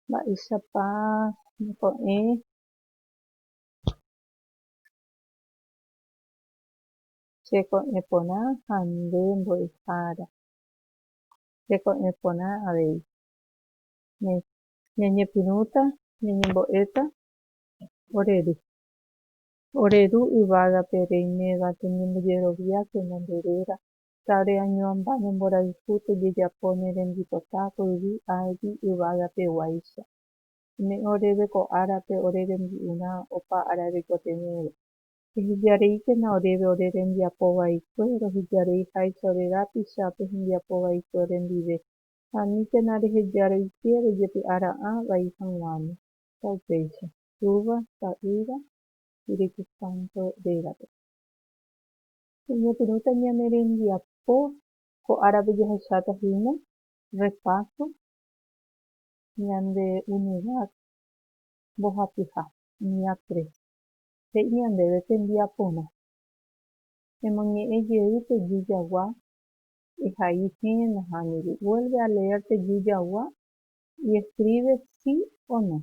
Mba'éichapa ñako'ẽ Cheko'ẽ porã ha nde mbo'ehára. Cheko'ẽ porã avei. Ñañepyrũta ñañembo'éta ore ru. Ore Ru yvágape reiméva toñembojeroviákena nde réra Tareañuãmba ne mborayhu tojejapo ne rembipota ko yvy ári yvága peguáicha. Eme'ẽ oréve ko árape ore rembi'urã opa ára roikotevẽva. Ehejareíkena oréve ore rembiapo vaikue, rohejareiháicha ore rapichápe hembiapo vaikue orendive, ha aníkena reheja roike rojepy'ara'ã vai hag̃uáme. Taupéicha, Túva, Ta'ýra, Espíritu Santo rérape. Ñañepyrũta ñane rembiapo ko árape jahecháta hína repaso ñande unidad mbohapyha, unidad tres. He'i ñandéve tembiaporã. Emoñe'ẽ jey teju jagua ehai héẽ nahániri. Vuelve a leer teju jagua y escribe sí o no.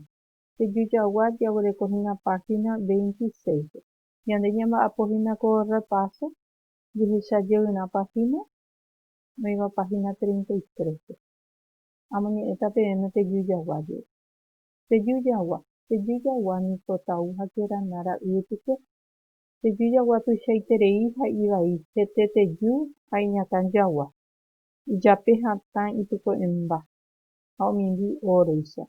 Teju jagua jaguereko hína página 26-pe. Ñande ñamba'apo hína ko repaso jehecha jeyrã página oĩva página 33-pe. Amoñe'ẽta peẽme teju jagua jey. Teju jagua. Teju jagua niko tau ha kerana ra'y ypykue. Teju jagua tuichaiterei ha ivai, hete teju ha iñakã jagua. Ijape hatã ipyko'ẽmba ha omimbi óroicha.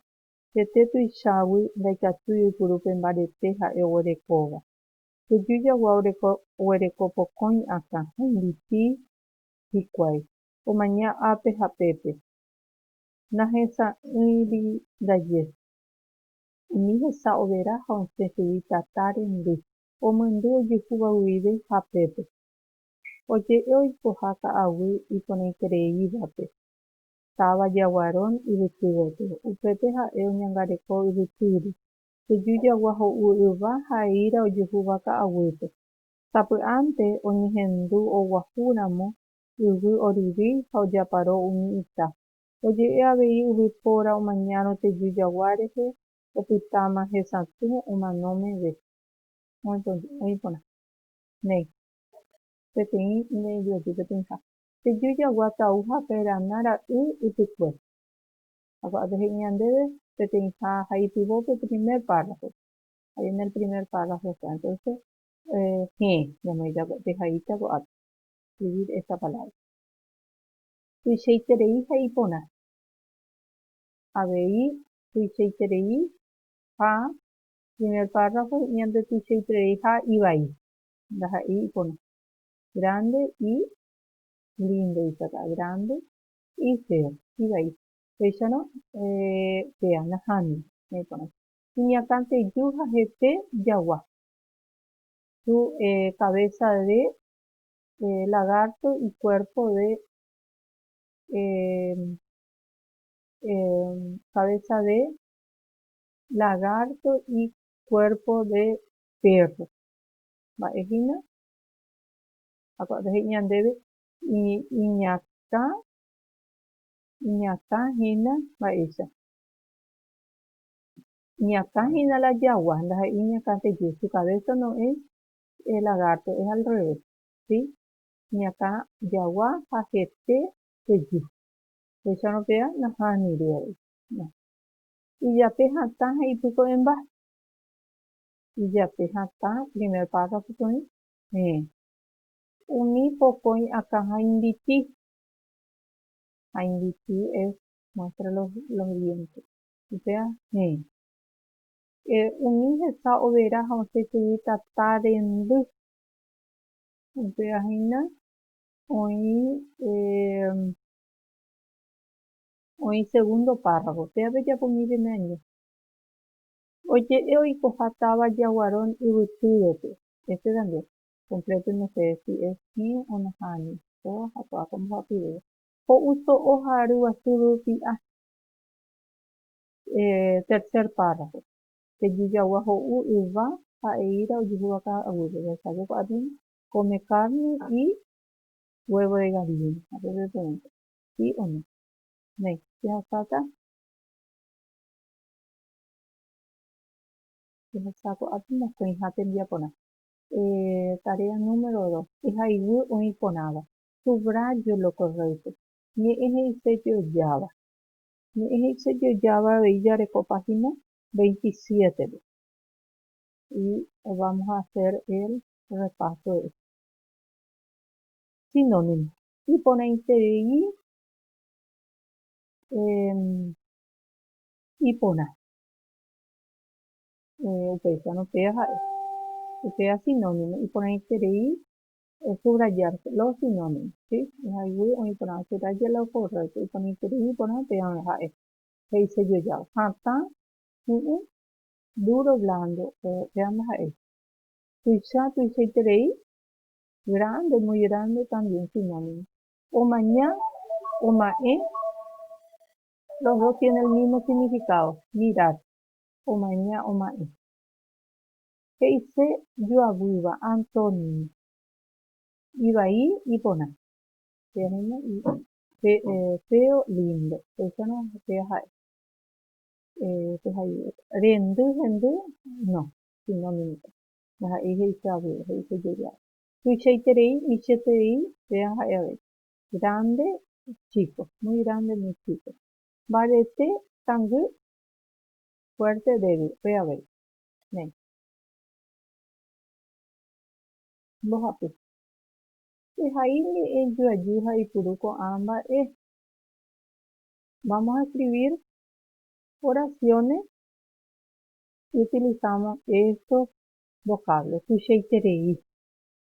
Hete tuichágui ndaikatúi oipuru pe mbarete ha'e oguerekóva. Teju jagua oguereko pokõi akã ha imbiti hikuái, omaña ápe ha pépe. Nahesa'ỹiri ndaje. Umi hesa overa ha osẽ chugui tata rendy, omyendy ojuhúva guive hapépe. Oje'e oikoha ka'aguy iporãitereívape. Táva Jaguarón yvyty gotyo. Upépe ha'e oñangareko yvytýre. Teju jagua ho'u yva ha eíra ojuhúva ka'aguýpe. Sapy'ánte oñehendu oguahúramo yvy oryrýi ha ojaparo umi ita. Oje'e avei yvypóra omañárõ teju jagua rehe opytáma hesatũ omano meve. Oĩ porã. Néi. Peteĩ ñe'ẽjoaju peteĩha. Teju jagua tau ha Perana ra'y ypykue. Ha ko'ápe he'i ñandéve peteĩha ha ipyvópe primer párrafo. Ahí en el primer párrafo está. Entonces, héẽ, ñamoĩta pehaíta ko'ápe. Escribir esta palabra. Tuichaiterei ha iporã. Avei tuichaiterei ha primer párrafo he'i ñande tuichaiterei ha ivai. Ndaha'éi iporã. Grande y lindo ichata, grande y feo, ivai. Péicharõ péa, nahániri, naiporãi. Iñakã teju ha hete jagua. Su cabeza de lagarto y cuerpo de cabeza de lagarto y cuerpo de perro. Mba'e hína? Ha ko'ápe he'i ñandéve iñakã, iñakã hína mba'éicha. Iñakã hína la jagua, ndaha'éi iñakã teju. Su cabeza no es el lagarto, es al revés. ¿Sí? Iñakã jagua ha hete teju. Péicharõ péva nahániri avei. Ijape hatã ha ipyko'ẽmba. Ijape hatã, primer párrafo oĩ. Héẽ. Umi pokõi akã hãimbiti. Hãimbiti es muestra los, los dientes. Upéva, héẽ. Umi hesa overa ha osẽ chugui tata rendy. Upéva hína oĩ, oĩ segundo párrafo. Péva pejapomi pene año. Oje'e oikoha táva Jaguarón yvytýpe. Este también. Completen ustedes si es héẽ o nahániri. Kóva ha kóva ko mbohapyvéva. Ho'u so'o ha ryguasu rupi'a. Tercer párrafo. Tejujagua ho'u yva ha eíra ojuhúva ka'aguýpe. Jahecháke ko'ápe come carne y huevo de gallina. Ha pépe pregunta. Sí o no. Néi, jahasáta. Ehecha ko'ápe mokõiha tembiaporã. Tarea número dos. Ehaiguy oĩ porãva. Subrayo lo correcto. Ñe'ẽ he'ise jojáva. Ñe'ẽ he'ise jojáva avei jareko página 27-pe. Y vamos a hacer el repaso de esto. Sinónimo. Iporãiterei iporã. Upéicharõ péa ha'e. Upéva sinónimo. Iporãiterei subrayarse los sinónimos, ¿sí? Ehaiguy oĩ porã. Subraya lo correcto. Iporãiterei iporã péa ha'e. He'ise jojáva. Hatã, hu'ũ, duro, blando. Péa ndaha'éi. Tuicha, tuichaiterei, grande, muy grande también sinónimo. Omaña, oma'ẽ, los dos tienen el mismo significado, mirar, omaña, oma'ẽ. He'ise joavýva, antónimo, ivai, iporã. Péa hína feo, lindo. Péicharõ péa ha'e. Rendy, hendy, no, sinónimo. Ndaha'éi he'ise avýva, he'ise jojáva. Tuichaiterei, michĩeterei, péa ha'e avei. Grande, chico, muy grande, muy chico. Mbarete, kangy, fuerte, débil, péa avei. Néi. Mbohapy. Ehai ñe'ẽ joaju ha eipuru ko'ã mba'e. Vamos a escribir oraciones y utilizamos estos vocablos. Tuichaiterei.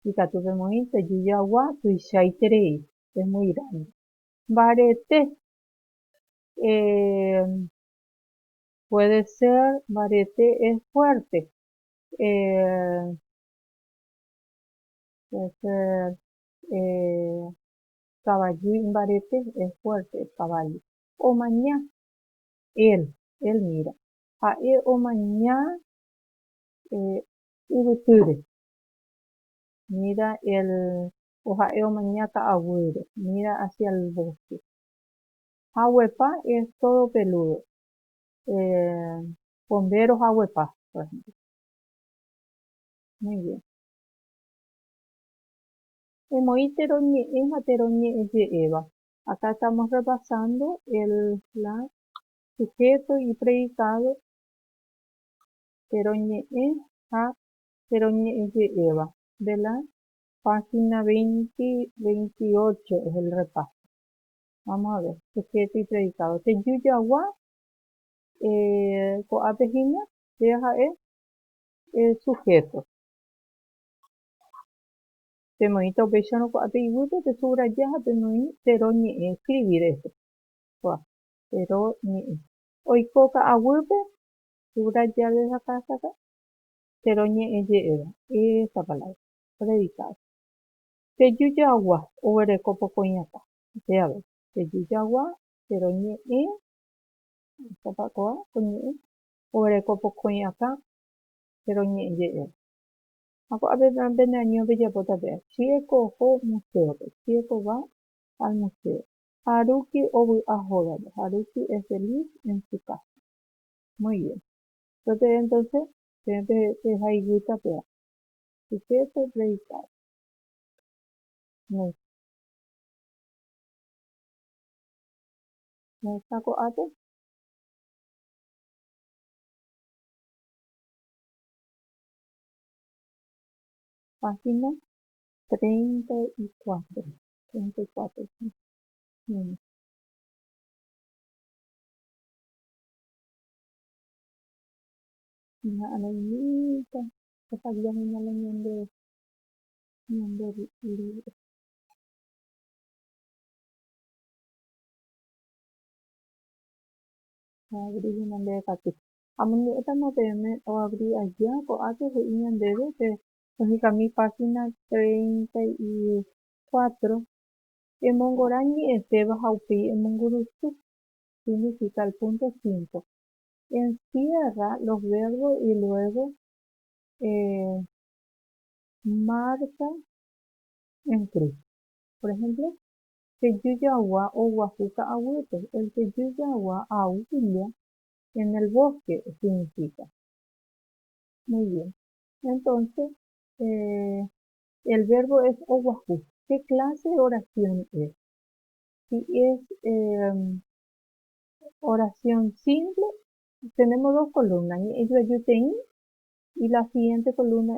Ikatu pemoĩ teju jagua tuichaiterei, es muy grande. Mbarete. Eh, puede ser, mbarete es fuerte. Eh, puede ser, eh, kavaju imbarete, es fuerte el caballo. Omaña, él, él mira. Ha'e omaña eh, yvytýre. Mira el, o ha'e omaña ka'aguýre. Mira hacia el bosque. Haguepa es todo peludo. Eh, pombéro haguepa, por ejemplo. Muy bien. Emoĩ teroñe'ẽ ha teroñe'ẽ je'éva. Acá estamos repasando el la sujeto y predicado teroñe'ẽ ha teroñe'ẽ je'éva de la página 20, 28 es el repaso. Vamos a ver, sujeto y predicado. Teju jagua, eh, ko'ápe hína, péa ha'e el sujeto. Pemoĩta upéicharõ ko'ápe iguýpe pesubraja ha pemoĩ teroñe'ẽ, escribir esto. Kóa, teroñe'ẽ. Oiko ka'aguýpe, subrayar desde acá hasta acá, teroñe'ẽ je'éva, esta palabra, predicado. Teju jagua, oguereko pokõi akã. Upéva, teju jagua, teroñe'ẽ, esta kóa, ko ñe'ẽ, oguereko pokõi akã, teroñe'ẽ je'éva. Ha ko'ápe peneaño pejapóta péva. Chieko oho museo-pe. Chieko va al museo. Haruki ovy'a hógape. Haruki es feliz en su casa. Muy bien. Entonces, entonces peẽ pehaiguýta péva. Sujeto, predicado. Néi. Jahecha ko'ápe. Página 34. 34. Sí. Ñaha'arõimíta ofalla hína la ñande ñande libro. Oabri hína ndéve katu. Amoñe'ẽtama peẽme oabri aja ko'ápe he'i ñandéve pe ohekami página 34 emongora ñe'ẽtéva ha upéi emongurusu. Significa el punto 5. Encierra los verbos y luego eh, marca en cruz. Por ejemplo, Teju jagua oguahu ka'aguýpe. El teju jagua aúlla en el bosque significa. Muy bien. Entonces, eh, el verbo es oguahu. ¿Qué clase de oración es? Si es eh, oración simple, tenemos dos columnas, y la siguiente columna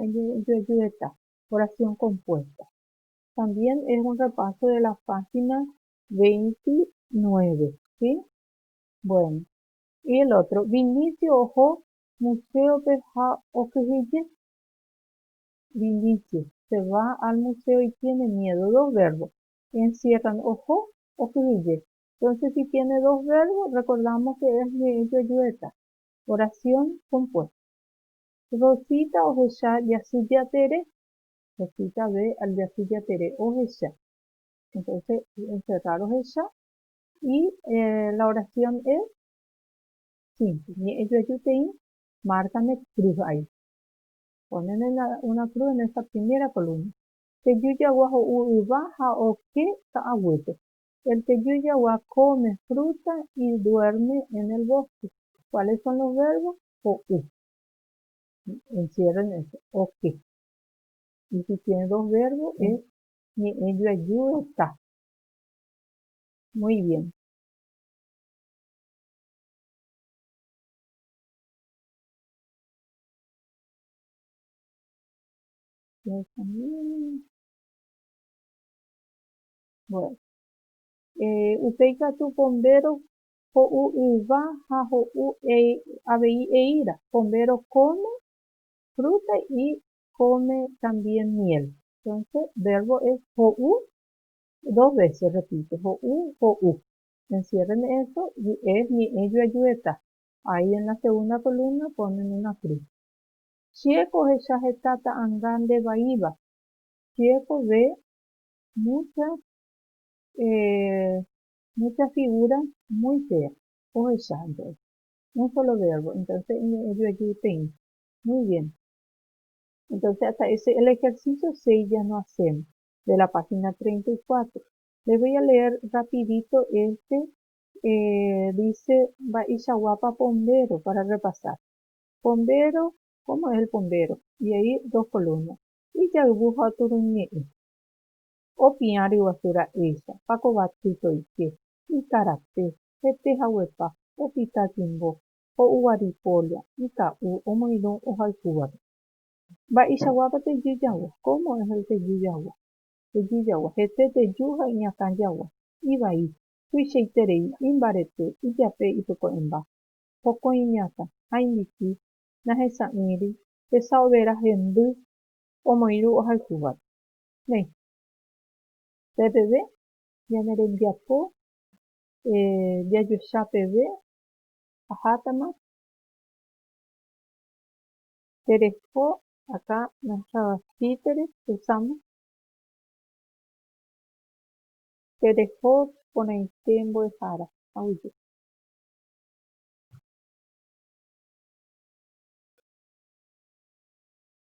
está, oración compuesta. También es un repaso de la página 29, ¿sí? Bueno, y el otro, Vinicio oho muséope ha okyhyje. Vinicio se va al museo y tiene miedo. Dos verbos. Encierran oho, okyhyje. Entonces, si tiene dos verbos, recordamos que es ñe'ẽjoajueta. Oración compuesta. Rosita ohecha jasy jatere. Rosita ve al jasy jatere ohecha. Entonces, encerrar ohecha. Y eh, la oración es simple. Ñe'ẽjoajuteĩ, márcame cruz ahí. Ponen una cruz en esta primera columna. Teju jagua ho'u yva ha oke ka'aguýpe. El teju jagua come fruta y duerme en el bosque. ¿Cuáles son los verbos? Ho'u. Encierren eso. Oke. Y si tiene dos verbos es ñe'ẽjoajueta. Muy bien. Bueno. Eh, upéi katu pombéro ho'u yva ha ho'u avei eíra. Pombéro come fruta y come también miel. Entonces, verbo es ho'u, dos veces repite, ho'u, ho'u. Encierren eso y es ñe'ẽjoajueta. Ahí en la segunda columna ponen una cruz. Chieko ohecha heta ta'anga ndevaíva. Chieko ve muchas, eh, muchas figuras muy feas. Ohecha, entonces. Un solo verbo. Entonces, ñe'ẽjoajuteĩ. Muy bien. Entonces, hasta ese, el ejercicio 6 ya no hacemos, de la página 34. Les voy a leer rapidito este, eh, dice Mba'eichaguápa Pombéro, para repasar. Pombéro, ¿cómo es el pombero? Y ahí dos columnas. Ijayvu ha oturuñe'ẽ. Opiã ryguasu ra'ýicha, pakovaty toike, ikarape, hete haguepa, opita timbo, ho'u guaripólla, ika'u, omoirũ ohayhúvape. Mba'eichaguápa teju jagua? Cómo es el teju jagua? Teju jagua, hete teju ha iñakã jagua, ivai, tuichaiterei, imbarete, ijape ipyko'ẽmba. Pokõi iñakã, hãimbiti, nahesa'ỹiri, hesa overa hendy omoirũ ohayhúvape. Néi. Pepeve, ñane rembiapo jajoecha peve ahátama tereho acá nuestra títere usamos tereho porãite mbo'ehára. Aguyje.